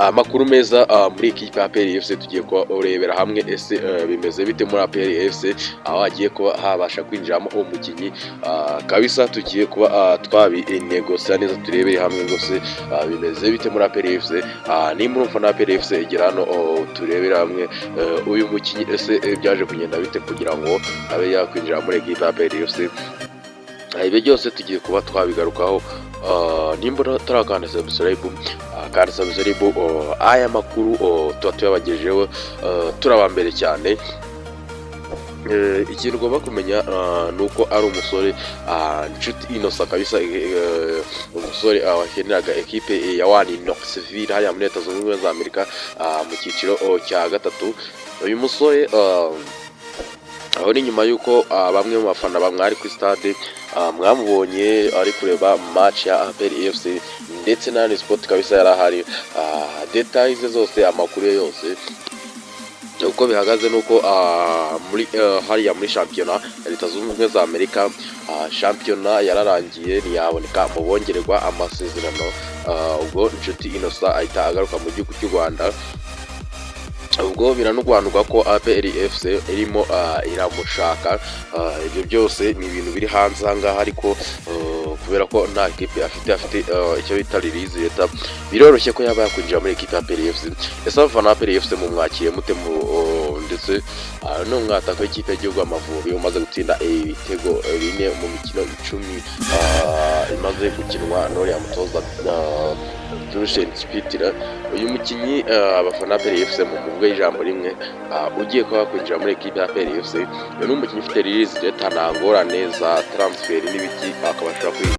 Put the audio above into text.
Amakuru meza muri ikipe ya APR FC tugiye kurebera hamwe. Ese bimeze bite muri APR FC, aho hagiye kuba habasha kwinjiramo umukinnyi kabisa? Tugiye kuba twabinegosiya neza, turebere hamwe rwose bimeze bite muri APR FC. Nimba uri umufana wa APR FC, egera hano turebere hamwe uyu mukinnyi. Ese byaje kugenda bite kugira ngo abe yakwinjira muri ekipe ya APR FC? Ibyo byose tugiye kuba twabigarukaho. Nimba utarakanda subscribe, kanda subscribe. Aya makuru tuba tuyabagejejeho, turaba mbere cyane. Ikintu ugomba kumenya ni uko ari umusore Nshuti Innocent kabisa, umusore wakiniraga ekipe ya One Knoxville hariya muri Leta Zunze Ubumwe za Amerika mu cyiciro cya gatatu. Uyu musore aho ni nyuma y'uko bamwe mu bafana mwari kuri stade mwamubonye ari kureba match ya APR FC ndetse na Rayon Sport kabisa, yari ahari. Details ze zose, amakuru ye yose uko bihagaze, nuko muri hariya muri shampiyona ya Leta Zunze Ubumwe za Amerika, shampiyona yararangiye, ntiyaboneka mu bongererwa amasezerano. Ubwo Nshuti Innocent ahita agaruka mu gihugu cy'u Rwanda. Ubwo biranugwanugwa ko APR FC irimo iramushaka. Ibyo byose ni ibintu biri hanze aha ngaha, ariko kubera ko nta kipe afite icyo bita release letter, biroroshye ko yaba yakwinjira muri ekipe ya APR FC. Ese abafana ba APR FC mumwakiriye mute? Mu ndetse n'umwataka w'ikipe y'igihugu Amavubi umaze gutsinda ibitego 4 mu mikino 10 imaze gukinwa n'uriya mutoza Lucien Spittler. Uyu mukinnyi, abafana ba APR FC mu muvuge ijambo rimwe, ugiye kuba yakwinjira muri ekipe ya APR FC. Uyu ni umukinnyi ufite release letter, nta ngorane za transfer n'ibiki, akabasha